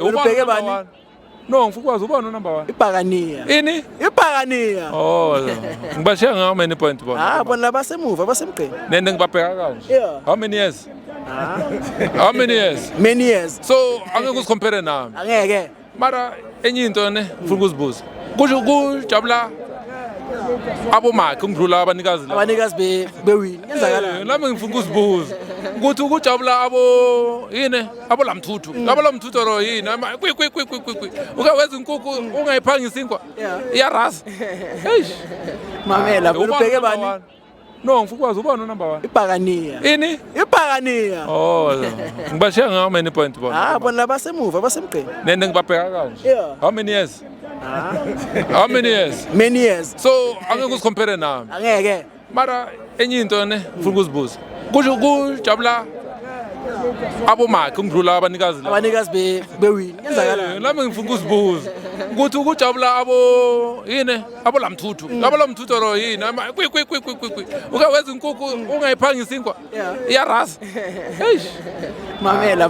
Ubheke bani? No, ngifuna ukwazi ubani unumber 1. Ibhakaniya. Ini? Ibhakaniya. Oh, ngibashiya ngaho many point bona. Ah, bona labasemuva basemgqeni. Nende ngibabheka kanje. Yeah. How many years? How many years? Many years. So angeke uzicompare nami. Angeke. Mara enye into ne ngifuna ukuzibuza. Kusho kujabula abomakhe ukudlula abanikazi laba. Abanikazi be bewin. Kwenzakalani? Nami ngifuna ukuzibuza ukuthi ukujabula abo yini abo lamthuthu abo lamthuthu ro yini kwi kwi kwi kwi kwi kwi uke wenza inkukhu ungayiphanga isinkwa Yeah. iyarasa. Eish. Mamela, Ubani ubheke unumber bani? one? No, ngifuna ukwazi ubani unumber 1. Ibhakaniya. Ini? Ibhakaniya. Oh, ngibashiya ngaho many point bona. Ah, bona labasemuva basemgqeni. Nende ngibabheka kanje. Yeah. How many years? How many years? Many years. So angeke uzicompare nami. Angeke. Mara enye into ne ngifuna ukuzibuza. Kusho kujabula abomakhe ukudlula abanikazi laba. Abanikazi be bewin. Kwenzakalani? Nami ngifuna ukuzibuza ukuthi ukujabula abo yini abo lamthuthu abo lamthuthu ro yini kwi kwi kwi kwi kwi kwi uke wenza inkukhu ungayiphanga isinkwa Yeah. iyarasa. Eish. Mamela.